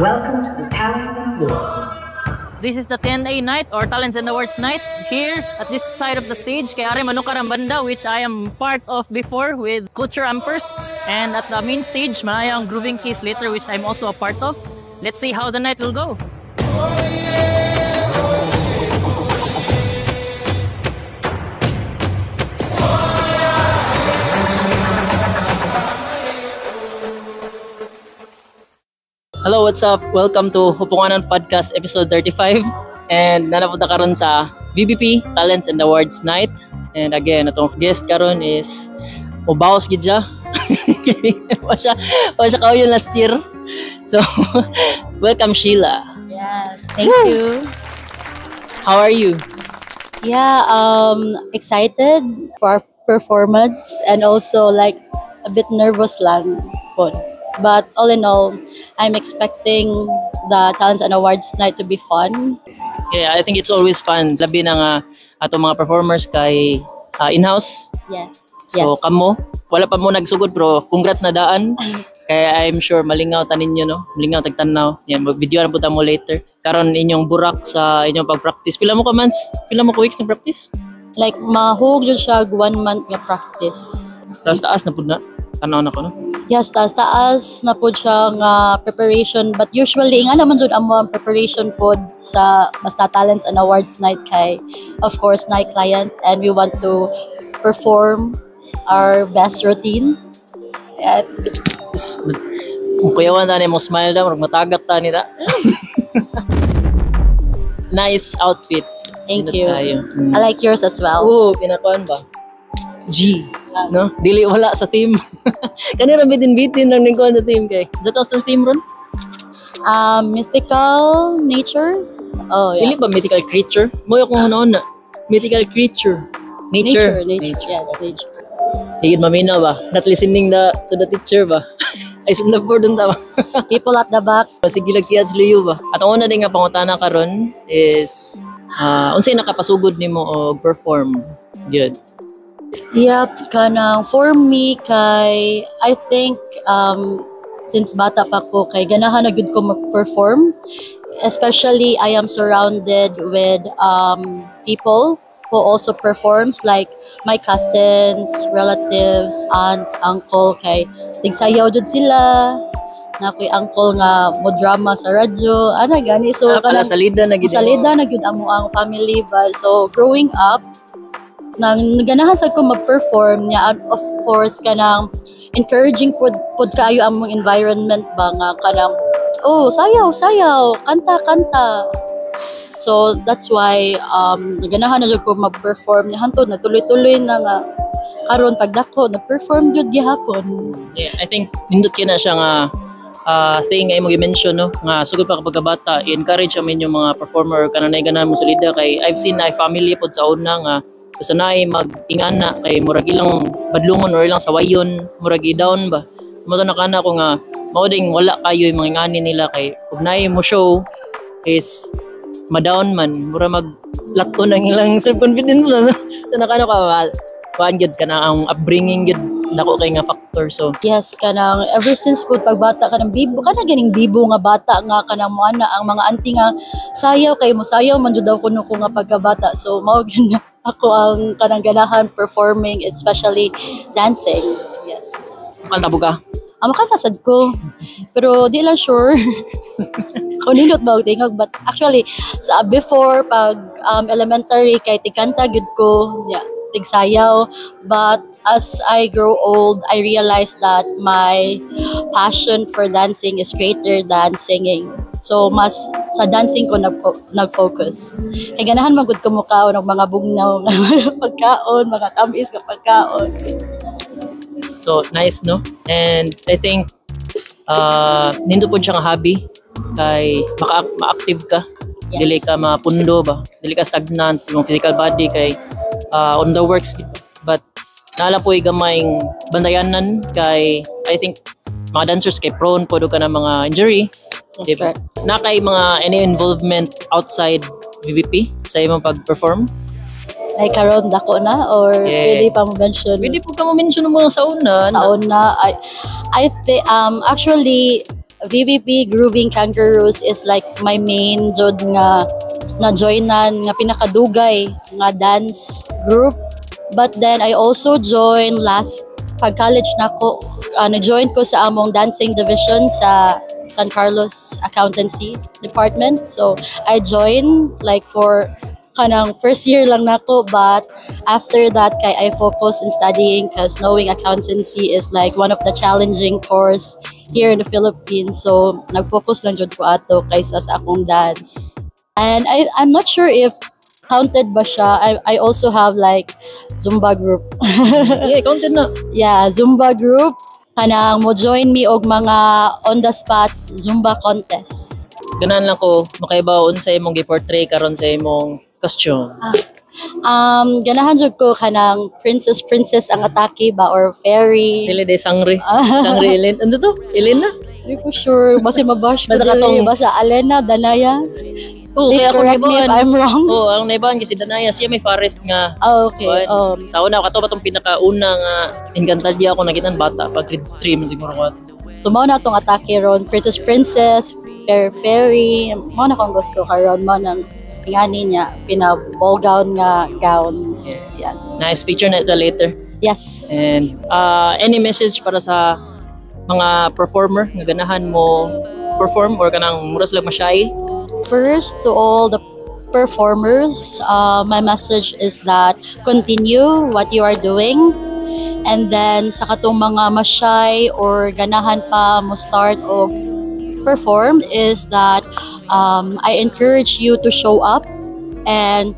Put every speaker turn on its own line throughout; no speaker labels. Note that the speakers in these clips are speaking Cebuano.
Welcome to the Talents and Awards.
This is the 10A night or Talents and Awards night here at this side of the stage kay Ari Manukaram Banda, which I am part of before with Culture Ampers, and at the main stage manaya ang Grooving Case later, which I'm also a part of. Let's see how the night will go. Hello, what's up? Welcome to Hupunganan Podcast episode 35. And nanapunta karon sa VBP Talents and Awards Night. And again, atong guest karon is mubaos gid siya. Wa siya kauyon last year. So, welcome, Sheila.
Yes, thank you.
How are you?
Yeah, excited for our performance and also like a bit nervous lang po. But all in all, I'm expecting the Talents and Awards night to be fun.
Yeah, I think it's always fun. Labi na nga atong mga performers kay in-house. So kamo, wala pa mo nagsugod pero congrats na daan. Kaya I'm sure malingaw ta ninyo, no? Malingaw tagtanaw. Yan, mag-video na po ta mo later. Karon inyong burak sa inyong pag-practice. Pila mo ka months? Pila mo ka weeks na practice?
Like mahug jud siya og one month nga practice.
Taas taas na pud na. Tanaw na ko, no?
Yes, taas taas na pod siya nga preparation, but usually nga naman jud amo ang preparation pod sa basta Talents and Awards night kay of course night client and we want to perform our best routine. Yeah.
Kung kuyawan ta mo smile daw, murag matagak ta nila. Nice outfit.
Thank
Nindot
you.
Kayo.
I like yours as well.
Oo, pinakuan ba? G. No? Dili wala sa team. Kanira bitin-bitin lang ning kuan sa team kay. Sa sa team ron?
Mythical nature. Oh, yeah.
Dili ba mythical creature? Mo akong hunaon na. Mythical creature. Nature.
Nature, nature. Yes, nature.
Higit maminaw ba? Not listening the to the teacher ba? Ay, sundap po dun ta ba?
People at the back.
Sige lang kiyad sa luyo ba? At ang una din nga pangutana karon is unsay nakapasugod nimo og perform? Good.
Yep, kanang for me kay I think since bata pa ko kay ganahan na gyud ko mag-perform. Especially I am surrounded with people who also performs, like my cousins, relatives, aunts, uncle, kay tigsayaw jud sila. Na ako'y uncle nga mo drama sa radyo, ana gani, so
Ah, pala
kanang
salida na gid.
Salida na gyud amo ang family ba. So growing up, nang ganahan sad ko mag-perform niya, and of course kanang encouraging food kaayo among environment ba nga kanang, "Oh, sayaw sayaw, kanta kanta." So that's why ganahan na jud ko mag-perform niya, hantod na tuloy-tuloy na nga karon pagdako na-perform jud gihapon.
Yeah, I think nindot kina siya nga thing nga imong gi-mention, no, nga sugod pa kapag bata i-encourage ang inyong mga performer kanang nay ganahan mo salida, kay I've seen na family pod sa una nga basta naay mag-ingana kay murag ilang badlungon or ilang sawayon, murag i-down ba mo to. Nakana ko nga mao ding wala kayo yung mga ingani nila kay ug naay mo show is ma-down man, mura mag lato ng ilang self-confidence ba. So nakano ka kuan gyud kana ang upbringing gyud dako kay nga factor, so
Yes, kanang ever since po pagbata, kanang bibo, kana ganing bibo nga bata nga kanang mo ana ang mga auntie nga sayaw kay mo sayaw man jud daw kuno ko nga pagkabata. So mao gyud na ako ang kanang ganahan performing, especially dancing. Yes.
Kanta po ka?
Amo ka sad ko. Pero di lang sure kung nindot ba og tingog, but actually sa before pag elementary kay tigkanta gyud ko, yeah, tigsayaw, but as I grow old, I realized that my passion for dancing is greater than singing, so mas sa dancing ko nag-focus kay ganahan man gud ko mukaon og mga bugnaw nga pagkaon, mga tamis nga pagkaon.
So, nice, no? And I think, nindot po siya nga hobby kay ma-active ka.
Yes.
Dili ka mapundo ba? Dili ka stagnant yung physical body kay on the works. But naala po gamayng bandayanan kay I think mga dancers kay prone po do ka ng mga injury.
Yes,
Diba?
Correct.
Na kay mga any involvement outside VBP sa imong pag-perform?
Ay, karon dako na or
Yeah.
pwede pa mo mention?
Pwede po ka mo mention ng mga sa una.
Sa una, I think actually VVP Grooving Kangaroos is like my main jud nga na joinan nga pinakadugay nga dance group. But then I also joined last pag college na ko, na-join ko sa among dancing division sa San Carlos Accountancy Department. So I joined like for kanang first year lang nako, but after that kay I focus in studying because knowing accountancy is like one of the challenging course here in the Philippines. So nag-focus lang jud ko ato kaysa sa akong dance. And I'm not sure if counted ba siya. I also have like Zumba group.
Yeah, counted na.
Yeah, Zumba group. Kanang mo join me og mga on the spot Zumba contest.
Ganahan lang ko makaibaw unsa imong gi-portray karon sa imong costume.
Ganahan jud ko kanang princess princess ang atake ba or fairy.
Dili day sangre. Sangre Elena. Ano to? Elena?
Hindi ko sure. Basta mabash ko
Basta
dili.
katong
Basta Alena, Danaya.
Oo,
Please
kaya ako
correct me if
naibawan.
I'm wrong.
Oo, ang naibawan kasi Danaya siya may forest nga.
Ah, okay.
Kuan. Sa una kato pa tong pinakauna nga Encantadia ako nakita bata pag grade 3 man siguro ko.
So mao na tong atake ron, princess princess, fairy fairy. Mao na akong gusto karon, mao nang ingani niya pina ball gown nga gown. Yes.
Nice picture na ito later.
Yes.
And any message para sa mga performer nga ganahan mo perform or kanang mura sila ma-shy?
First, to all the performers, my message is that continue what you are doing. And then, sa katong mga ma-shy or ganahan pa mo start o perform is that I encourage you to show up and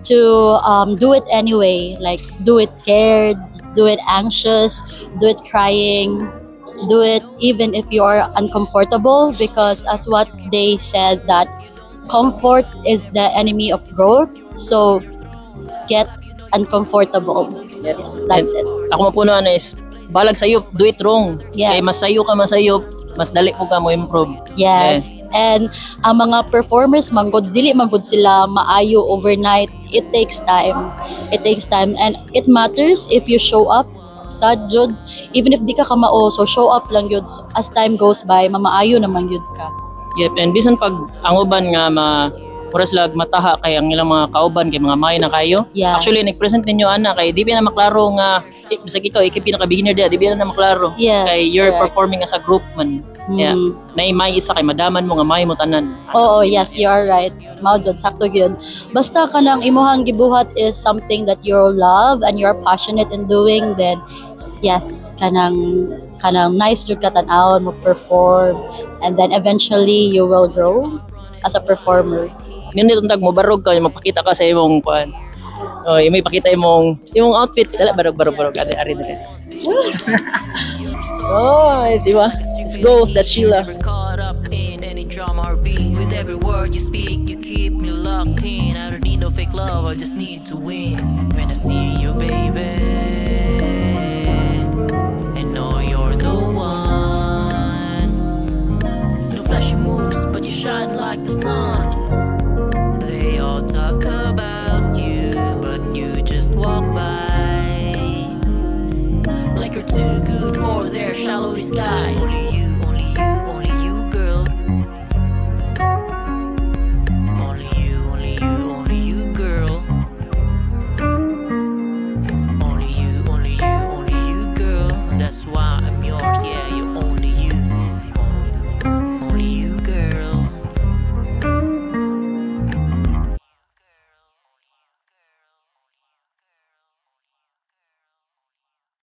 to do it anyway. Like, do it scared, do it anxious, do it crying, do it even if you are uncomfortable, because as what they said that comfort is the enemy of growth. So get uncomfortable. Yes, that's it.
Ako mapuno na is balag sayop, do it wrong. Kay mas sayo ka masayop, mas dali po ka mo improve.
Yes. And ang mga performers manggod, dili manggod sila maayo overnight. It takes time. It takes time and it matters if you show up sad jud, even if di ka kamao, so show up lang yun. As time goes by, mamaayo naman yun ka.
Yep, and bisan pag ang uban nga ma mura sila mataha kay ang ilang mga kauban kay mga maayo na kayo. Actually, nag-present ninyo ana kay di ba na maklaro nga eh, bisag ikaw ikay pinaka beginner di ba na maklaro kay you're performing as a group man. Yeah. Nay may isa kay madaman mo nga may mo tanan.
Oo, yes, you are right. Mao jud, sakto gyud. Basta kanang imuhang gibuhat is something that you love and you are passionate in doing, then yes, kanang nice jud ka tan-awon mo perform and then eventually you will grow as a performer.
Nindot tag mo barog ka, magpakita ka sa imong kuan. Oh, may pakita imong outfit. Dala, barog barog barog ari ari dali. Oh, see ba? Let's go. That's Sheila.
Never caught up in any drama or beef. With every word you speak, you keep me locked in. I don't need no fake love, I just need to win. When I see you, baby, I know you're the one. No flashy moves, but you shine like the sun. They all talk about you, but you just walk by. Like you're too good for their shallow disguise. Only